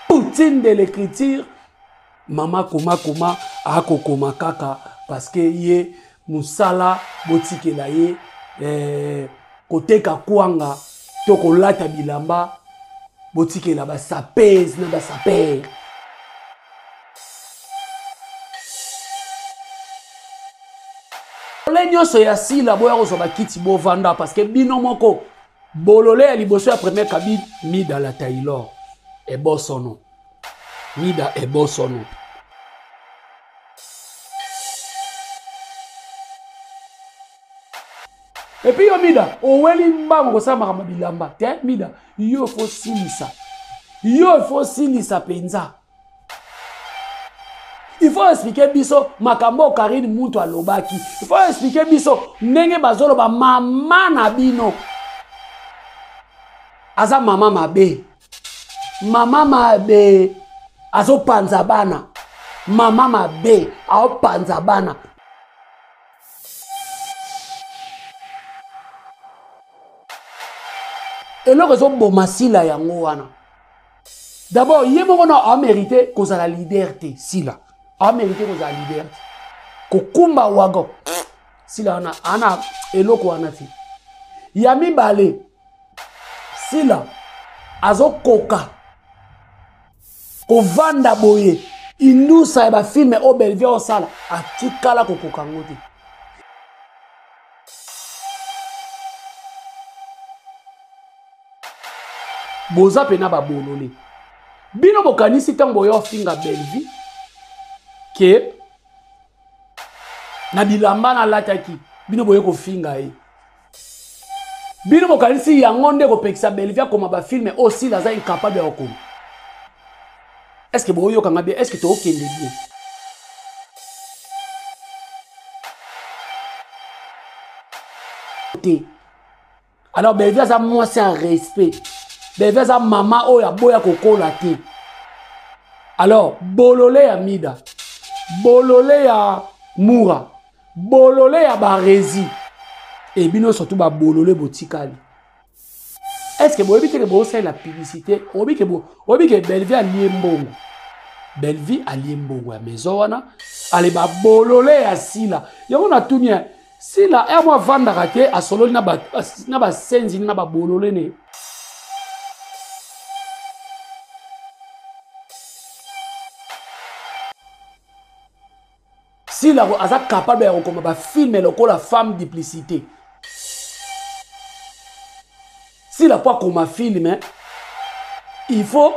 Poutine de l'écriture mama koma koma akokoma kaka parce que ye mosala botikela ye eh, koteka kwanga to kolata bilamba botikela basapese na basapere bolole nyonso ya sila boya kozwa bakiti bovanda parce que bino moko bolole ya liboso ya première cabine mida la taylor ebosono mida ebosono epuis yo mida oweli mbango kosala makambo bilamba te mida yo fosilisa yo fosilisa mpenza il faut expliquer biso makambo oyo karine muntu alobaki il faut expliquer biso ndenge bazoloba mama na bino aza mama mabe mama mabe azopanza bana mama mabe aopanza bana eloko ezoboma sila yango wana d'abord ye moko na amérite kozala leader te sila amérite kozala leader te kokumba wagon sila wana ana eloko wana te ya mibale sila azokoka kovanda boye indusa ya bafilme oyo bellevie osala atikala kokoka yango te boza pena babolole bino bokanisi ntango boya ofinga bellevie ke na bilamba nalataki bino boye kofinga ye bino bokanisi yango nde kopekisa bellevie akoma bafilme oyo sila aza incapable ya kokoma est ce que boyoka nga bien est ce que tookende bien te alors bellevue aza mwasi ya respect bellevue aza mama oyo aboya kokola te alors bolole ya mida bolole ya mura bolole ya barezi e bino surtout babolole botikali est ce que boyebi te ke bosalela publicité oyebi ke oyebi ke bellevue alie mbongo bellevue alie mbongo ya maison wana ale babolole ya sila yango natuni sila ere mo avandaka te asololi na basenzi na babolole ne sila aza capable ya kokoma bafilme lokola femme duplicité sila mpo akoma filme il faut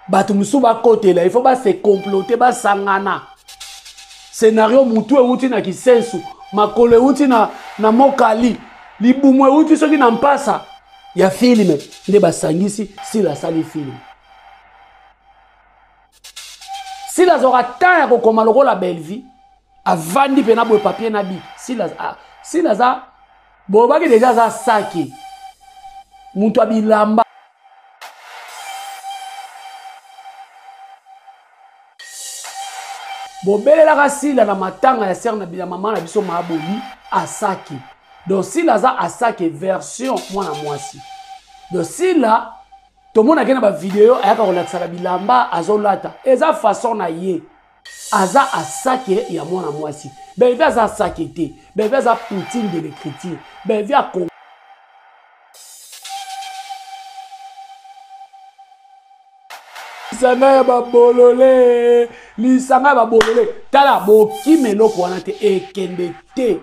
bato mosusu bakotela il faut base complote basangana scenario mutu euti na kisensu makolo euti na, na mokali libumu euti soki na mpasa ya filme nde basangisi sila asali filme sila azwaka temps ya kokoma lokola bellevie avandi mpena boye papier na bik sila ah, sila aza bolobaki deja aza saki moto ya bilamba bobelelaka sila na matanga ya sere na ya mama na biso maaboli asaki donc sila aza asaki version mwana mwasi donc sila tomonaki na bavideo ayaka kolakisaka bilamba azolata eza façon na ye aza asake ya mwana mwasi belvi aza asake te belvi aza poutine de l'écriture belvi ako lisanga ya babolole lisanga ya babolole tala bokima eloko wana te ekende te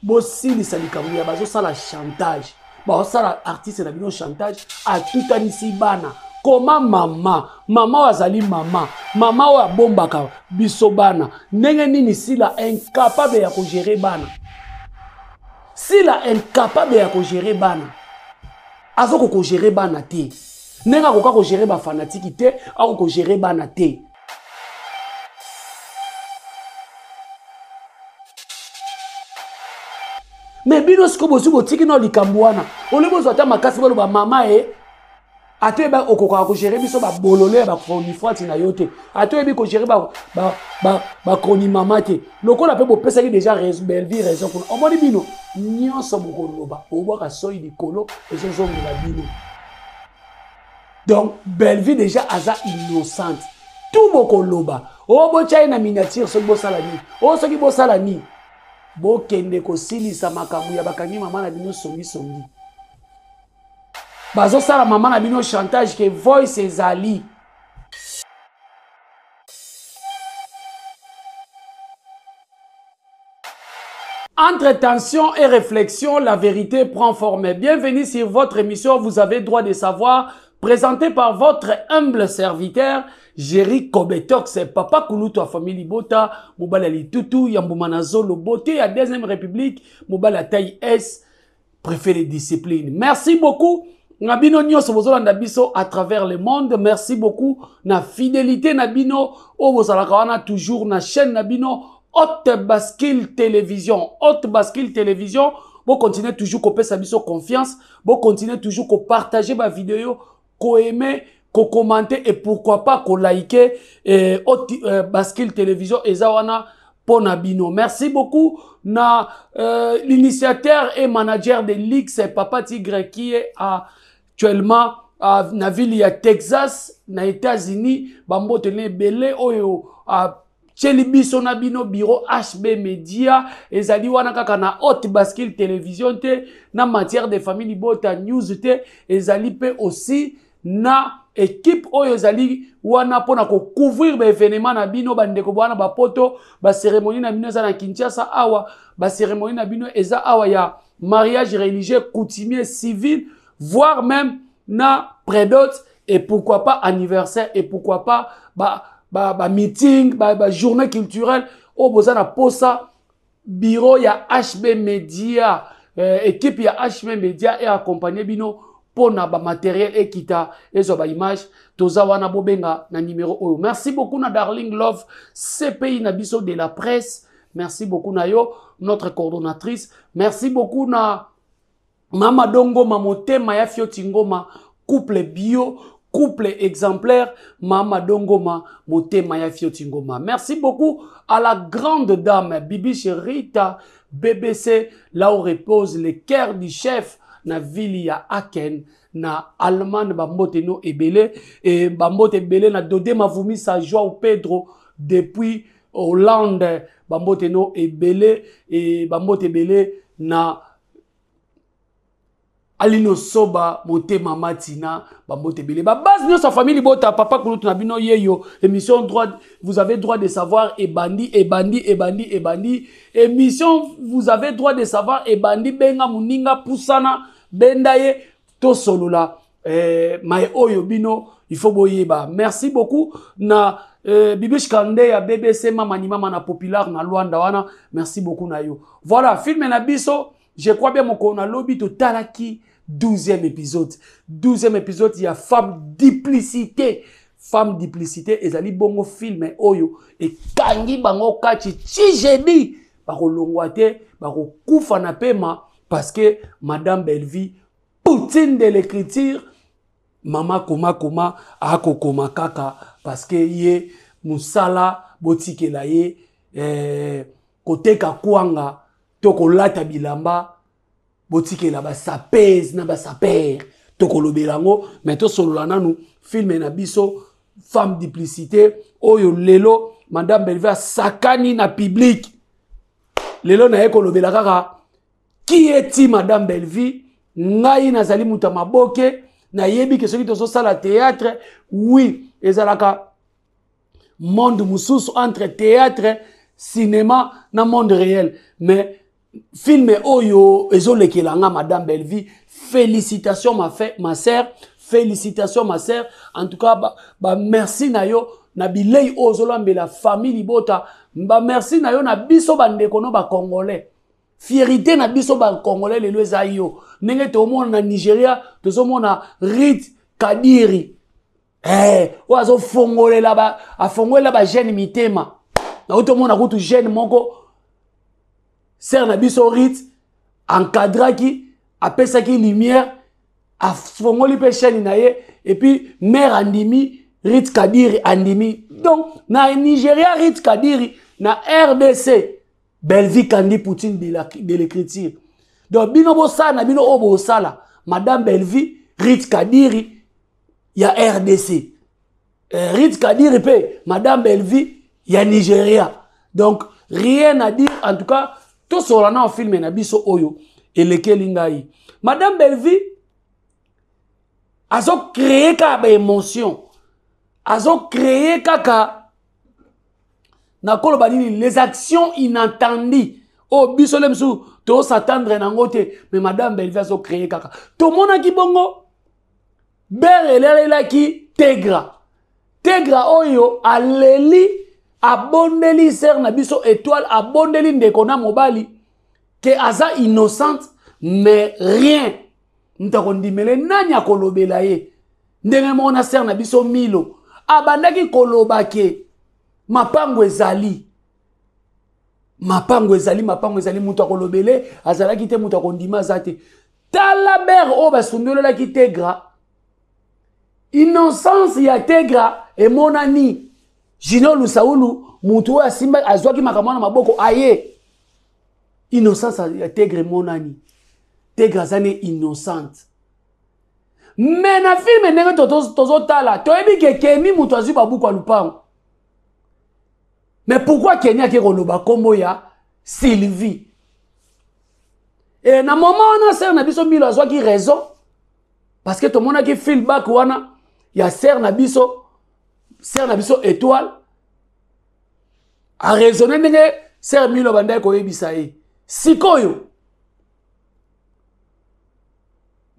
bosilisa likambo ya bazosala chantage bazosala artiste na bino chantage atutanisi bana koma mama mama oyo azali mama mama oyo abombaka biso bana ndenge nini sila incapable ya kogere bana sila incapable ya kogere bana azokoka kogere bana te ndenge akoka kogere bafanatiki te akoka kogere bana te me bino sikoyo bozwi botiki nao likambo wana olie bozwa ata makasi boloba mama e eh. Ata oyeba okokaka kogere biso babolole ya bachronifuati na yo te, ata oyebi kogere bachronimama te, lokola mpe bopesaki deja Bellevue raison kuna. Omoni bino nyonso bokoloba, bobwaka soi likolo ezozongela bino. Donc Bellevue deja aza innocente, tout bokoloba o botya ye na miniature, soki bosala nini o soki bosala nini, bokende kosilisa makambo ya bakangi mama na bino songisongi. Bazosala mama na bino chantage ke voice ezali. Entre tension et réflexion, la vérité prend forme. Bienvenue sur votre émission Vous avez droit de savoir, présentée par votre humble serviteur, Jerry Kobetox, Papa Kulutu à famille Libota, Mobala Litutu, Yambuma Nazolo, beauté à Deuxième République, Mobala taille S, préfet de discipline. Merci beaucoup. Na bino nyonso bozolanda biso à travers le monde, merci beaucoup na fidélité na bino oyo bozalaka wana toujours na chaîne na bino Haute Bascule Télévision. Haute Bascule Télévision, bo continuer toujours kopesa biso confiance, bo continuer toujours ko partager ba vidéo, ko aimer, ko commenter et pourquoi pas ko liker eh, Haute Bascule Télévision eza wana pona bino. Merci beaucoup na l'initiateur et manager de l'X, Papa Tigre, qui est actuellement na ville ya Texas, na États-Unis. Bambote ne belé oyo a tieli biso na bino bureau HB Media ezali wana kaka na Haute Bascule Télévision te, na matière de famille Libota News te, ezali pe aussi na équipe oyo ezali wana pona ko couvrir ba événement na bino, ba ndeko bwana ba poto, ba cérémonie na bino eza na Kinshasa awa, ba cérémonie na bino eza awa ya mariage religieux, coutumier, civil, voire même na prédot et pourquoi pas anniversaire et pourquoi pas ba meeting, ba journée culturelle oyo boza na posa bureau ya HB Media, équipe ya HB Media et accompagner bino pona ba matériel ekita ezwa ba image toza wana bobenga na numéro oyo. Merci beaucoup na Darling Love CPI na biso de la presse, merci beaucoup na yo notre coordonnatrice, merci beaucoup na Mama Dongo Motema ya Fioti Ngoma, couple bio, couple exemplaire, Mama Dongoma Motema ya Fioti Ngoma. Merci beaucoup à la grande dame Bibi Rita BBC, là où repose le cœur du chef na ville ya Aachen na Allemagne, bambote no ebele et bambote ebele na Dodé Mavumisa João Pedro depuis Hollande, bambote no ebele et bambote ebele na Alino Soba, Motema Matina, bambote ebele. Ba base nyonso ya famille Libota, papa kulutu na bino yeyo, émission droit, vous avez droit de savoir et bandi, et bandi, et bandi, et bandi. Émission vous avez droit de savoir et bandi benga muninga pusana bendaye to solola. Mai oyo bino il faut boyeba. Merci beaucoup na Bibiche Kande ya BBC mama ni mama na populaire na Luanda wana. Merci beaucoup na yo. Voilà, film na biso. Je crois bien mon na lobby totalaki 12e épisode. 12e épisode ya femme duplicité. Femme duplicité ezali bongo film oyo ekangi bango kati ti jeudi bakolongwa te, bakokufa na pema parce que madame Bellevue Poutine de l'écriture mama koma koma akokoma kaka parce que ye musala botikela ye koteka kwanga to kolata bilamba botikela ba sapez na ba saper to kolobela yango mais to solola nanu film na biso femme duplicité oyo lelo madame Bellevue asakani na public lelo na ye kolobela kaka qui est-il madame Bellevue ngai nazali mutu ya maboke nayebi ke soki tozosala théâtre oui ezalaka monde mosusu entre théâtre cinéma na monde réel mais film oyo ezolekela nga madame Bellevue félicitations ma sœur félicitations ma sœur en tout cas ba merci na yo na bilei oyo ozolambela famille libota ba merci na yo na biso bandeko no ba congolais fierté na biso ba congolais lelo eza yo ndenge tomona na Nigeria tozomona Rit Kadiri oyo azofongolela ba afongolela ba jeune mitema na oyo tomona kutu jeune moko sœur na biso Rit encadraki apesaki lumière. Afongoli mpe chaîne na ye, et puis mère andimi, Rit Kadiri andimi. Donc na Nigeria Rit Kadiri, na RDC Bellevue Kandi Poutine de l'écriture. Donc bino bosala na bino oyo bosala, Madame Bellevue Rit Kadiri ya RDC, Rit Kadiri mpe Madame Bellevue ya Nigeria. Donc rien à dire, en tout cas tosola na film na biso oyo elekeli ngai. Madame Bellevue azo créer kaka ba émotion, azo créer kaka nakoloba nini, les actions inattendues oyo biso le mosusu tosatendre nango te, mais Madame Bellevue azo créer kaka. Tomonaki bongo Bere elelelaki Tegra, Tegra oyo aleli, abondeli sœur na biso Étoile, abondeli ndeko na mobali ke aza innocente, mais rien moto akondimele, nani akolobela ye. Ndenge moko na sœur na biso Milo abandaki koloba ke mapango ezali, mapango ezali, mapango ezali, moto akolobele azalaki te, moto akondima aza te. Tala bere oyo basundolelaki Tegra, innocence ya Tegra emonani. Junior Lusaulu, moto oyo asimba azwaki makambo na maboko aye, innocence ya Tegra emonani. Tegra aza ne innocente, mais na filme ndenge tozotala toyebi ke Kemi moto azwi babuku ya lupango. Mais pourquoi Keni ake koloba kombo ya Sylvie? E na moment wana sœur na biso Milo azwaki raison, parce que tomonaki feedback wana ya sœur na biso, sœur na biso Étoile a raisonné ndenge sœur Milo abandaki koyebisa ye. Sikoyo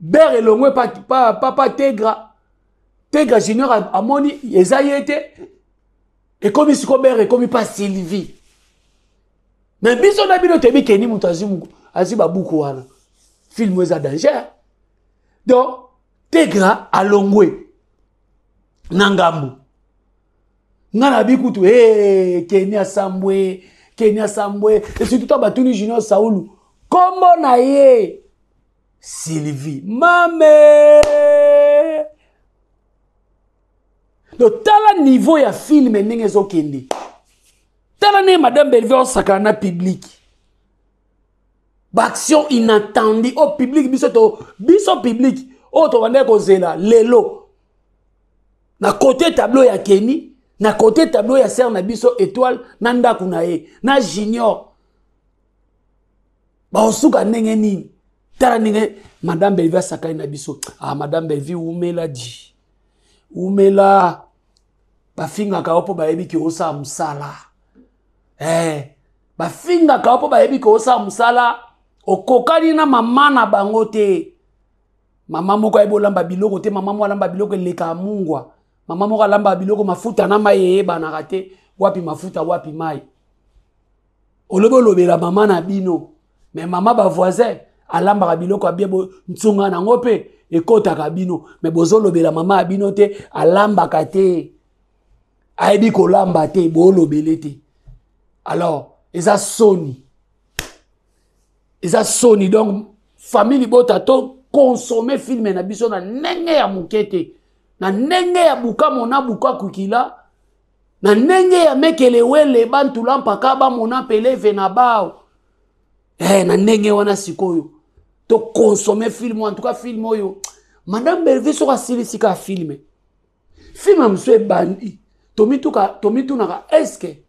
Bere elongwe pa, pa, pa, pa Tegra, Tegra Junior amoni eza ye te, ekomi siko Bere ekomi pa Sylvie. Mais biso na bino toyebi Keni moto azwi babuku wana. Film eza danger. Donc Tegra alongwe na ngambo. Nga na bikutu, hey, Keni asambwe, Keni asambwe. Et surtout toi batuni Junior Saulu, kombo na ye Sylvie mame. Donc tala niveau ya film ndenge ezokende. Tala ndenge Madame Bellevue osakana na public. Ba action inattendue au public, biso to biso public oyo tobandaki kozela lelo. Na côté tableau ya Kenny, na côté tableau ya sœur na biso Étoile na ndako na ye, na Junior. Baosuka ndenge nini? Tala ndenge Madame Bellevue asakani na biso. Ah, Madame Bellevue umela di. Umela. Bafingaka yo mpo bayebi ke osala mosala. Bafingaka yo mpo bayebi ke osala mosala. Okokani na mama na bango te. Mama moko ayebi olamba biloko te, mama moko alamba biloko eleka mungwa. Mama moko alamba biloko mafuta na mai eyebanaka te, wapi mafuta wapi mai. Olobi olobela mama na bino, mais mama ba voisin alambaka biloko ya bien, nsunga nango pe ekotaka bino, mais bozolobela mama ya bino te, alambaka te, ayebi kolamba te, bolobele te. Alors eza soni, eza soni. Donc famille libota to consommer film na biso na ndenge ya moke te, na ndenge ya bukamo na buka kukila, na ndenge ya mekele wele bantula mpaka bamona peleve na bao. Na ndenge wana sikoyo to consommer film. En tout cas film oyo Madame Bellevue soki asilisi ka film, film ya mosusu ebandi, tomitunaka est-ce que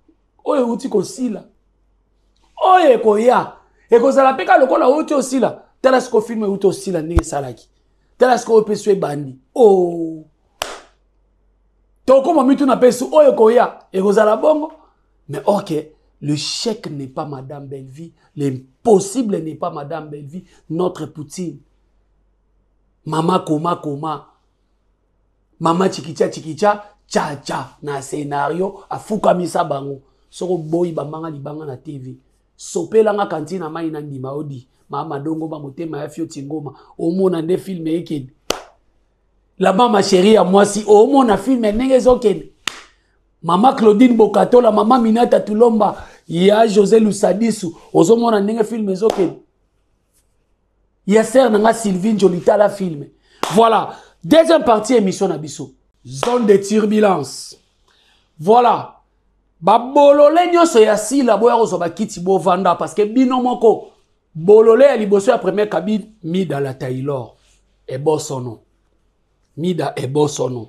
oyo euti kosila, oyo ekoya ekozala mpe kaka lokola euti osila. Tala sikoyo film euti osila ndenge esalaki, tala sikoyo mpe so ebandi. Oh, tokoma mituna mpe so oyo ekoya ekozala bongo. Mais ok, le chèque n'est pas Madame Bellevue, l'impossible n'est pas Madame Bellevue, notre Poutine. Mama koma koma, mama chikicha chikicha, cha cha na scénario afukamisa bango. Soko boyi bamanga libanga na TV. Sopelanga kanti na mai na ndima odi. Mama dongo ba motema ya fio tingoma. Omona nde film ekende. La mama chérie ya mwasi, omona film ndenge ezokende. Mama Claudine Bokatola, mama Minata Tulomba, ya José Lusadisu, ozomona ndenge film ezokende. Ya sœur nanga Sylvie Njoli, tala film. Voilà, deuxième partie émission na biso, zone de turbulence. Voilà, babolole nyonso ya Sila, boya kozwa bakiti, bovanda, parce que bino moko bolole ya liboso ya première cabine, Mida la Taylor ebosono, Mida ebosono,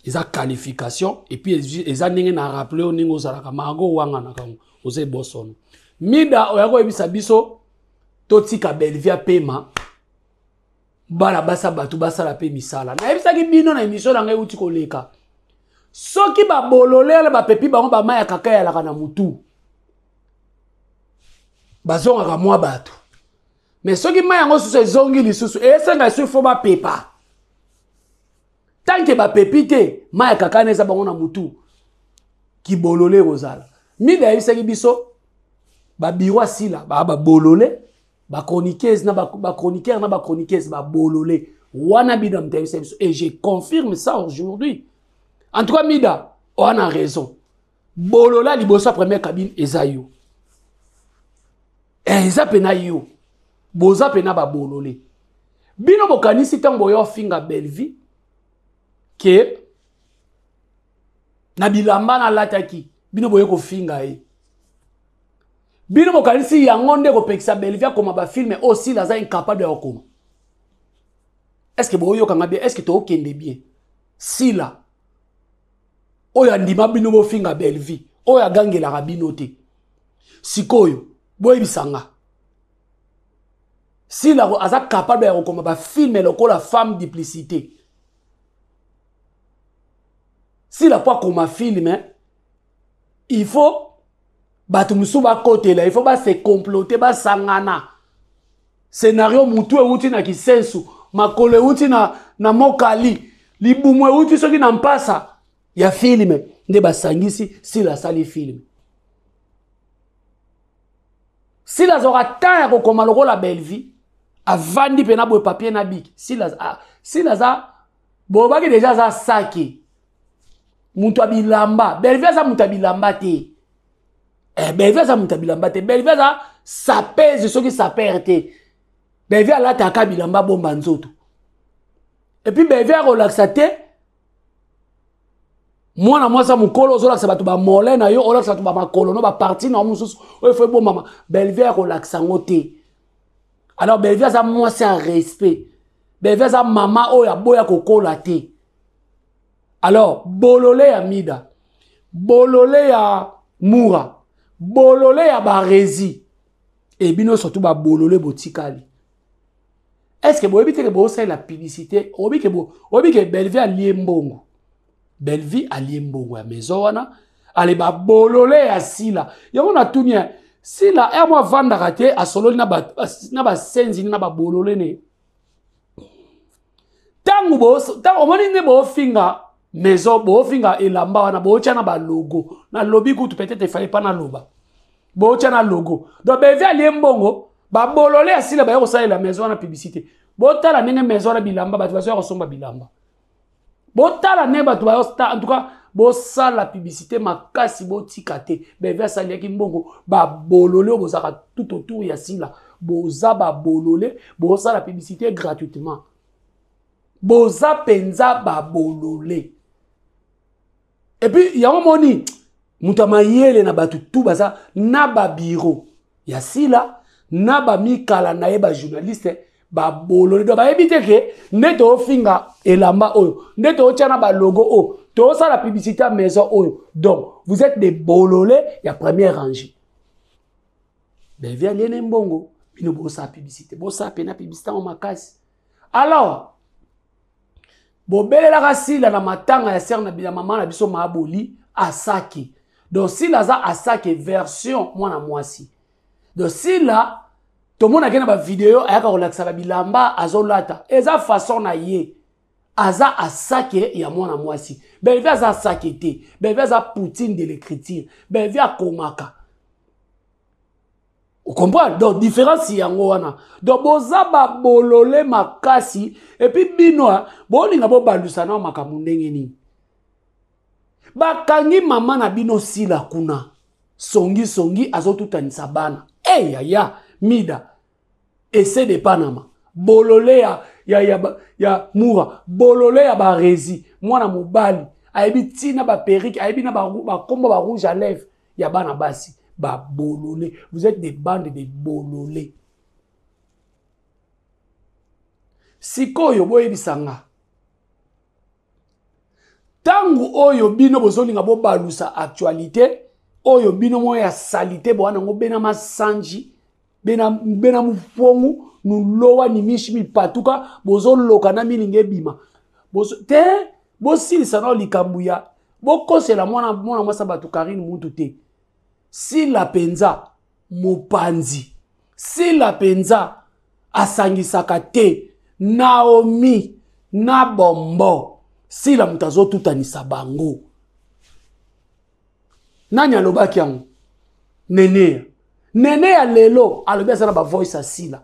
eza qualification. Et puis eza ndenge na rappele oyo ndenge ozalaka margo owanganaka yango, oza ebosono. Mida oya koyebisa biso totika Belvia pema, bana basa bato basala mpe misala. Nayebisaki bino na émission na ngai euti koleka, soki babolole bapepi bango bamaya kaka eyalaka na mutu, bazongaka mwa bato. Mais soki mai yango susu ezongi lisusu, esenga lisusu fo bapepa. Tant que bapepi te, mai ya kaka wana eza bango na mutu, kibolole ekozala. Mida ayebisaki biso babiro asila baa babolole, bachroniqueuse na bachroniqueur na bachroniqueuse babolole wana. Bino moto ayebisa biso et je confirme ça aujourd'hui. En tout cas, Mida wana raison, bolola liboso ya première cabine eza yo, eza pena yo, boza pena babolole. Bino bokanisi ntango boya ofinga Bellevie ke na bilamba nalataki, bino boye kofinga ye. Bino bokanisi yango nde kopekisa Bellevie akoma bafilme oyo Sila aza incapable ya kokoma. Est ce que boyokanga bien? Est ce que tookende bien? Sila oyo andima bino bofinga Bellevie, oyo agangelaka bino te, sikoyo boyebisanga, Sila aza capable ya kokoma bafilme lokola Femme duplicité? Sila po akoma filme, il faut bato mosusu bakotela, il faut base comploter, basangana scénario. Mutu euti na Kisensu, makolo euti na Mokali, libumu euti soki na mpasa ya filme, nde basangisi, Sila asali filme. Sila azwaka temps ya kokoma lokola Bellevie, avandi mpena boye, papier na bic. Sila, Sila aza bolobaki deja aza saki moto ya bilamba. Bellevie aza moto ya bilamba te. Bellevie aza moto ya bilamba te. Bellevie aza sapese, soki saper te. Bellevie alataka bilamba bomba nzoto. Et puis Bellevie akolakisa te mwana mwasi ya mokolo ozolakisa bato bamole na yo, olakisa bato bamakolo no, baparti na yo mosusu oyo fo ebombama. Bellevie akolakisa yango te. Alors Bellevie aza mwasi ya respect, Bellevie aza mama oyo aboya kokola te. Alors bolole ya Mida, bolole ya Mura, bolole ya Barezi, e bino surtout babolole botikali, est ce que boyebi te ke bosalela publicité? Oyebi ke Bellevie alie mbongo, Bellevie alie mbongo ya maison wana. Ale babolole ya Sila yango natuni ya Sila ere mo avandaka te, asololi na basenzi na babolole ne. Ntango omoni nde boofinga maison, boofinga elamba wana, bootya na balogo. Nalobi kutu peut-être efale mpa naloba bootya na logo. Donc Bellevie alie mbongo, babolole ya Sila baye kosalela maison wana publicité. Botala ndenge maison wana bilamba, bato bazoya kosomba bilamba. Botala ndenge bato bayo, en tout cas bosala publicité makasi, botika te. Bellevie asaliaki mbongo. Babolole oyo bozalaka tout autour ya Sila, boza babolole, bosala publicité gratuitement, boza mpenza babolole. Et puis yango moni moto ya mayele na bato tu baza na babiro ya Sila na bamikala na ye, bajournaliste babolole. Donc bayebi te ke nde toofinga elamba oyo, nde tootya na balogo oyo, toosala publicité ya maison oyo. Donc vous êtes des bolole ya première rangée. Bellevie aliene mbongo, bino bosala publicité, bosala pena publicité yango makasi. Alors bobelelaka Sila na matanga ya sere na mama na biso Maaboli Asaki. Donc Sila aza Asaki version mwana mwasi. Donc Sila tomonaki na bavideo ayaka kolakisa babilamba azolata, eza façon na ye, aza Asake ya mwana mwasi. Bellevie aza Asake te, Bellevie aza Poutine de l'écriture. Bellevie akomaka, ocomprendre? Donc différence yango wana. Donc boza babolole makasi. Et puis bino bolinga bobalusa na makambo ndenge nini? Bakangi mama na bino Sila kuna, songisongi azotutanisa bana. Eyaya Mida ese de Panama, bolole ya, ya, ya, ya mura, bolole ya barezi, mwana mobali ayebi ntina baperike, ayebi na bakombo ba rouge à lèvres ya bana basi. Babolole, vous êtes des bandes de bolole. Sikoyo boyebisa nga, ntango oyo bino bozolinga bobalusa actualité oyo bino moko ya salite bowana yango bena masanji bena, bena mupongu nulowa ni mishi mipatuka bozoloka na milinga ebima Bozo, te bosilisa nao likambo ya bokosela mwana mwana mwasi ya bato Karine mutu te. Sila mpenza mopanzi, Sila mpenza asangisaka te Naomi na Bombo. Sila moto azotutanisa bango. Nani alobaki yango? Neneya. Neneya lelo alobi aza na ba voice ya Sila.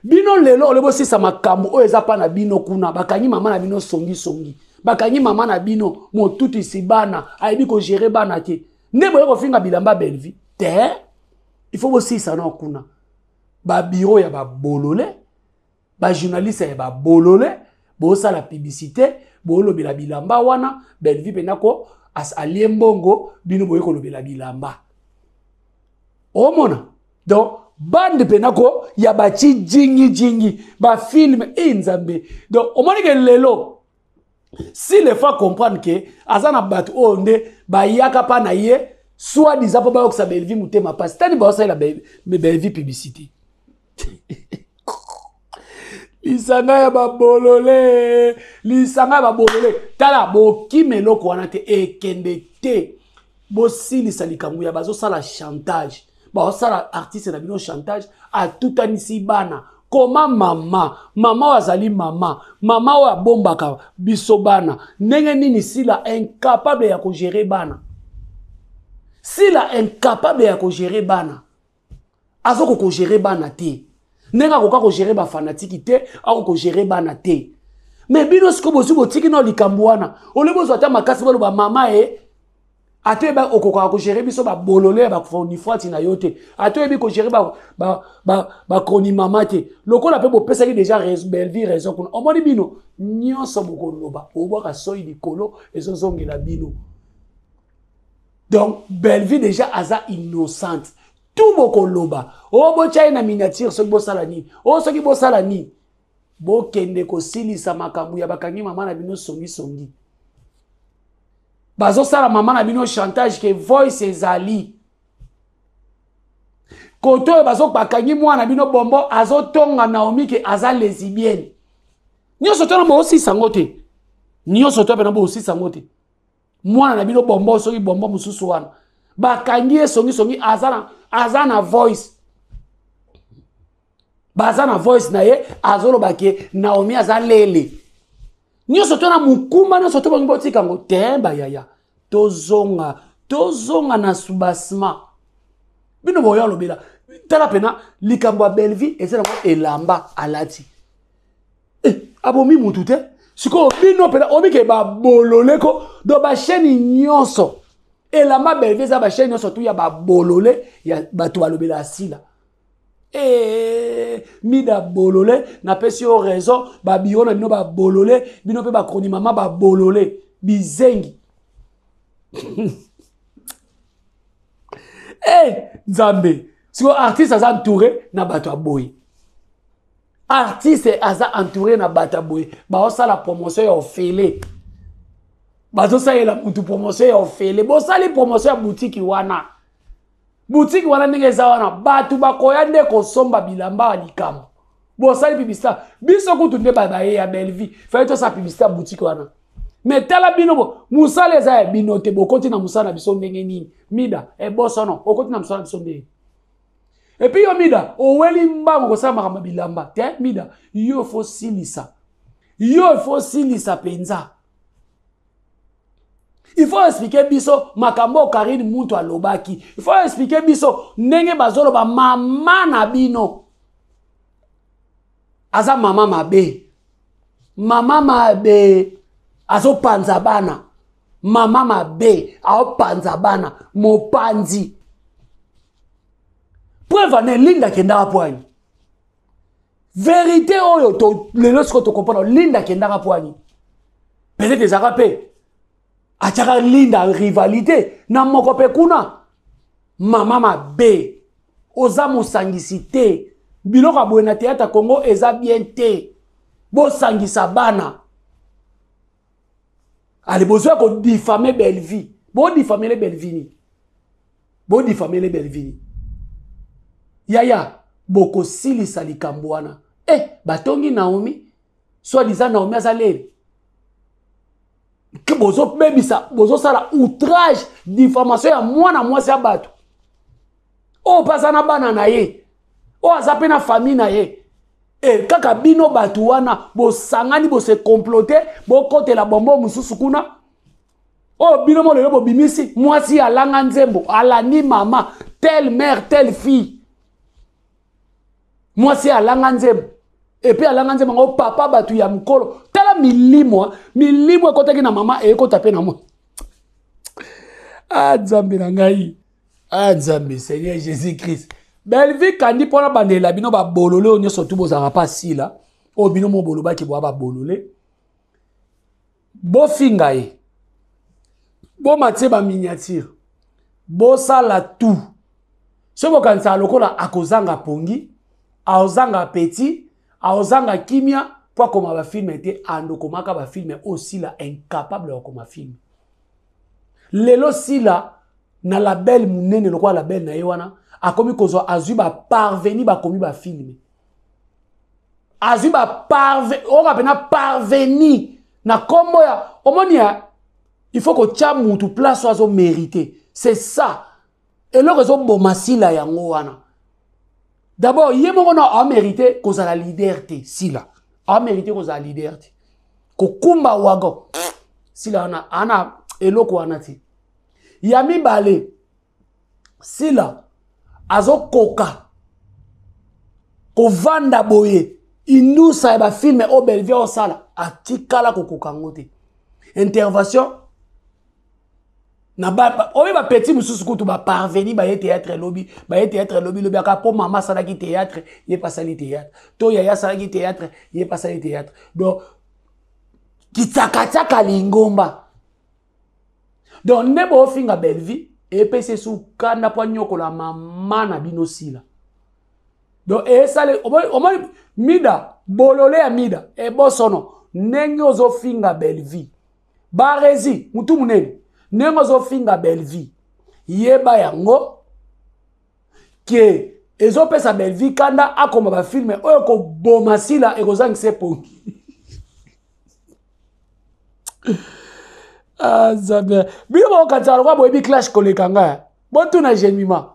Bino lelo olobi osisa makambo oyo eza pa na bino kuna, bakangi mama na bino songi songi, bakangi mama na bino motutisi bana, ayebi ko gérer bana te, nde boye kofinga bilamba Bellevue te. Il faut bosisa na kuna ba bureau ya ba bolole, ba journaliste ya ba bolole, bosala publicité, bolobela bilamba wana Bellevue pena ko alie mbongo, bino boye kolobela bilamba. Omona donc bande pena ko ya ba chi jingi jingi ba film e nzambe. Donc omoni ke lelo si le faut comprendre que aza na bato oyo nde bayaka pa na ye soit disant mpo bayokisa Bellevue motema pasi, tani baosalela Bellevue publicité. Lisanga ya babolole, lisanga ya babolole, tala bokima eloko wana te, ekende te. Bosilisa likambo ya bazosala chantage, bazosala artiste na bino chantage, atutanisi bana. Koma mama, mama oyo azali mama, mama oyo abombaka biso bana, ndenge nini Sila incapable ya kogérer bana? Sila incapable ya kogérer bana, azoko kogérer bana te, ndenge akoka kogérer ba fanatiki te, akoka kogérer bana te. Mais bino sikoyo bozwi botiki na likambo wana, olie bozwa ata makasi baloba mama e ata oyeba okokaka kogérer biso babolole ya bafonifwati na yo te, ata oyebi kogérer bakronimama te, lokola mpe bopesaki déjà Bellevue raison kuna. Omoni bino nyonso bokoloba, obwaka soi likolo ezozongela bino. Donc Bellevue déjà aza innocente, tout bokoloba o botya ye na miniature, soki bosala nini o soki bosala nini, bokende kosilisa makambo ya bakangi mama na bino songisongi, bazosala mama na bino chantage ke voice ezali koto oyo bazobakangi mwana bino Bombo azotonga Naomi ke aza lesbienne. Nyonso to na boosisa yango te, nyonso to pena boosisa yango te. Mwana na bino Bombo soki Bombo mosusu wana bakangi ye songisongi, aza na voice, baza na voice na ye azoloba ke Naomi aza lele. Nyonso to na mokumba, nyonso to bangi botika yango te bayaya. Tozonga, tozonga na subasma bino boya olobela. Tala pena likambo ya Bellevue eza nango elamba alati abomi mutu te. Sikoyo bino pena obike babolole ko do bachaîne nyonso elamba Bellevue eza bachaîne nyonso tu ya babolole ya bato balobela asila. Mida bolole, napesi yo raison, babiro na bino babolole, bino mpe bakroni mama babolole bizengi. Nzambe, sikoyo artiste aza entouré na bato ya boye, artiste aza entouré na bato ya boye, baosala promotion ya ofele, bazosalela mutu promotion ya ofele. Bosali promotion ya boutique wana, boutique wana ndenge eza wana, bato bakoya nde kosomba bilamba ya likambo. Bosali publicité, biso kutu nde baye ya Bellevue fallait tosala publicité ya boutique wana. Mais tala bino bo mosala eza ya bino te, bokoti na mosala na biso ndenge nini? Mida ebosono, okoti na mosala na biso ndenge? Et puis yo Mida oweli mbango kosala makambo ya bilamba te. Mida yo fo silisa, yo fo silisa mpenza. Il faut expliquer biso makambo Karine Muntu alobaki. Il faut expliquer biso ndenge bazoloba mama na bino aza mama mabe, mama mabe azopanza bana, mama mabe aopanza bana, mopanzi. Preuve ane Linda akendaka pwani. Verite oyo to lelo sikoyo tocomprendre Linda akendaka mpo ani peut-être ezalaka mpe atiaka Linda rivalité na moko mpe kuna. Mama mabe, oza mosangisi te. Biloko ya boye na théâtre Congo eza bien te. Bosangisa bana. Ale bozwa ko diffamer Bellevue. Bo diffamer le Bellevue ni. Bo diffamer le Bellevue ni. Yaya, bokosilisa likambo wana. Eh, batongi Naomi, soit disant Naomi aza leli. Ke bozobebisa, bozosala outrage, diffamation ya mwana mwasi ya bato. Oyo mpe aza na bana na ye, oyo aza mpe na famille na ye. E kaka bino bato wana bosangani, bose complote, bokotela bombo mosusu kuna. Oyo bino mo lelo bobimisi mwasi alanga nzembo, alandi mama, telle mère, telle fille. Mwasi alanga nzembo, epuis alanga nzembo yango papa bato ya mokolo. Tala milimo, milimo ekotaki na mama, ekota mpe na mwa. Ah, Nzambe na ngai. Ah, Nzambe, Seigneur Jésus-Christ. Bellevue kandi mpona bandela bino babolole oyo nyonso tu bozalaka mpa sila oyo bino mo bolobaki boya babolole. Bofinga ye, bomatie ba miniature, bosala tout. Soki bokanisaka lokola akozanga pongi, akozanga appétit, akozanga kimia mpo akoma bafilme te, ando komaka bafilme oyo Sila incapable ya kokoma filme. Lelo Sila na label munene lokola label na ye wana akomi kozwa, azwi ba parveni bakomi ba filme, azwi ba parve oyo pena parveni na kombo ya omoni ya il faut kotia mutu place oyo azo mériter. C'est ça eloko ezoboma Sila yango wana. D'abord ye moko na a mériter kozala leader te. Sila a mériter kozala leader te, kokumba wagon Sila wana ana eloko wana te. Ya mibale, Sila azokoka kovanda boye indusa ya bafilme oyo Bellevue osala, atikala kokoka yango te. Intervention na oyo ba petit mosusu kutu ba parveni baye théâtre lobi, baye théâtre lobi lobi aka po mama asalaki théâtre, ye pe asali théâtre, to yaya asalaki théâtre, ye pe asali théâtre. Donc kitsakatsaka lingomba. Donc nde bofinga Bellevue epesi esu kanda po anyokola mama na bino Sila. Donc esale omoni Mida bolole ya Mida ebosono ndenge ozofinga Bellevue. Barezi mutu munene ndenge ozofinga Bellevue, yeba yango ke ezopesa Bellevue kanda akoma ba filme oyo koboma Sila ekozangisa epongi. Ah, Nzambe, bino bokanisa lokola boyebi clash koleka ngai. Botuna Jemima,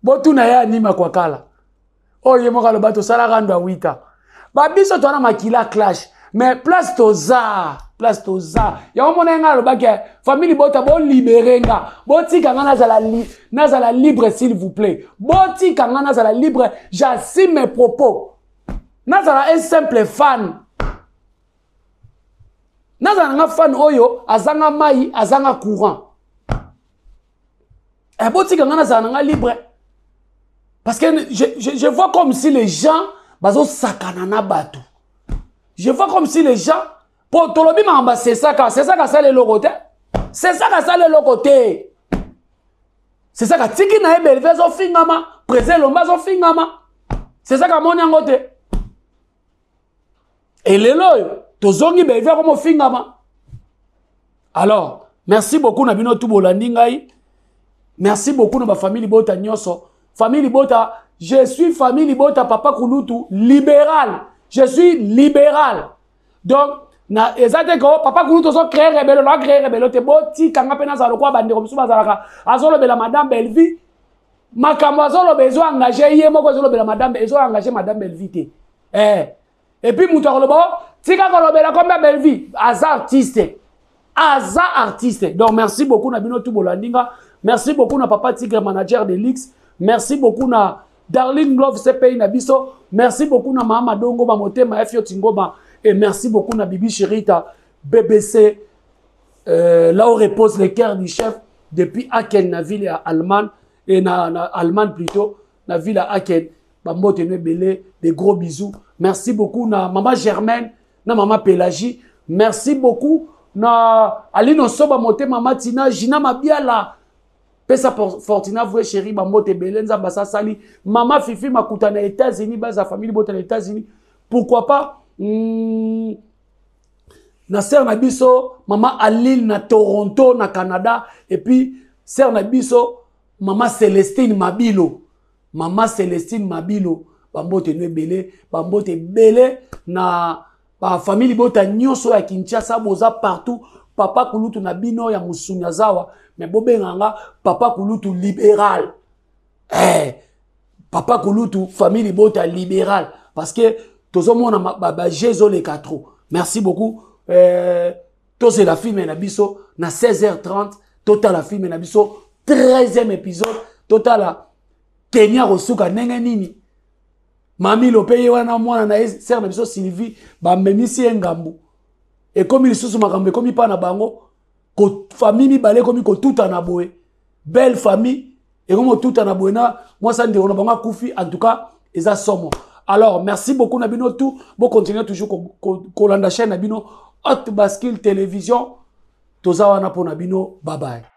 botuna ye anima kwa kala oyo ye moko aloba tosalaka ndo ya 8 ans. Babiso towana makila clash, mais place toza, place toza yango mona ye ngai alobaki famille bota bolibere nga, botika nga nazala libre s'il vous plaît, botika nga nazala libre, j'assume mes propos, nazala un simple fan, nazala nga fan oyo azanga mai, azanga courant. Botika nga nazala na nga libre, parce que je vois comme si les gens bazosakana na bato. Je vois comme si les gens po tolobi makambo sesaka, sesaka asala eloko te, sesaka asala eloko te, sesaka tiki na ye Bellevue azofingama, président Elombe azofingama, sesaka amoni yango te. Elelo oyo tozongi Bellevue akomofingama. Alors merci beaucoup na bino tu bolandi ngai, merci beaucoup na ba famille libota nyonso. Famille libota, je suis famille libota papa Kulutu libéral, je suis libéral. Donc na eza te ko papa Kulutu ozo créer rebellion, na créer rebellion te, botika nga pe nazala lokola bandeko mosusu bazalaka azolobela madame Bellevue makambo azoloba ezo engagé ye moko, ezolobela madame, ezo engagé madame Bellevue te. Et puis mutu akoloba oh, tika kolobela kombe Bellevue aza artiste, aza artiste. Donc merci beaucoup na bino tout bolandi nga, merci beaucoup na papa Tigre manager de Lix, merci beaucoup na Darling Love CPI na biso, merci beaucoup na mama Dongo ba motema Fio Tingoma, et merci beaucoup na Bibi Chirita BBC, là où repose le cœur du chef depuis Aachen na ville ya Allemagne, et na Allemagne plutôt na ville ya Aachen. Bambote no ebele, des gros bisous. Merci beaucoup na mama Germaine, na mama Pélagie. Merci beaucoup na Aline Osoba motema Matina, Gina Mabiala. Pesa Fortina vrai chéri bambote ebele nzambe asasali. Mama Fifi Makuta na États-Unis, baza famille bota na États-Unis. Pourquoi pas na sœur na biso mama Aline na Toronto na Canada et puis sœur na biso mama Célestine Mabilo. Mama Célestine Mabilo bambote no ebele, bambote ebele na ba famille libota nyonso ya Kinshasa, boza partout. Papa kulutu na bino ya musuni azawa, mais bobenga nga papa kulutu libéral. Papa kulutu famille libota libéral parce que tozomona ba jeux ezoleka trop. Merci beaucoup. Tozela film na biso na 16h30, totala film na biso 13e épisode, totala Kenya kosuka ndenge nini. Mami lope ye wana mwana na ye sœur na biso Sylvie bamemisi ye ngambu, ekomi lisusu makambo ekomi pa na bango, ko famille mibale ekomi kotuta na boye, belle famille ekomi kotuta na boye na mwasa ndeko na bango akufi. En tout cas eza somo. Alors merci beaucoup na bino tout, bo continuer toujours kolanda chaîne na bino Haute Bascule Télévision, toza wana pona bino. Bye bye.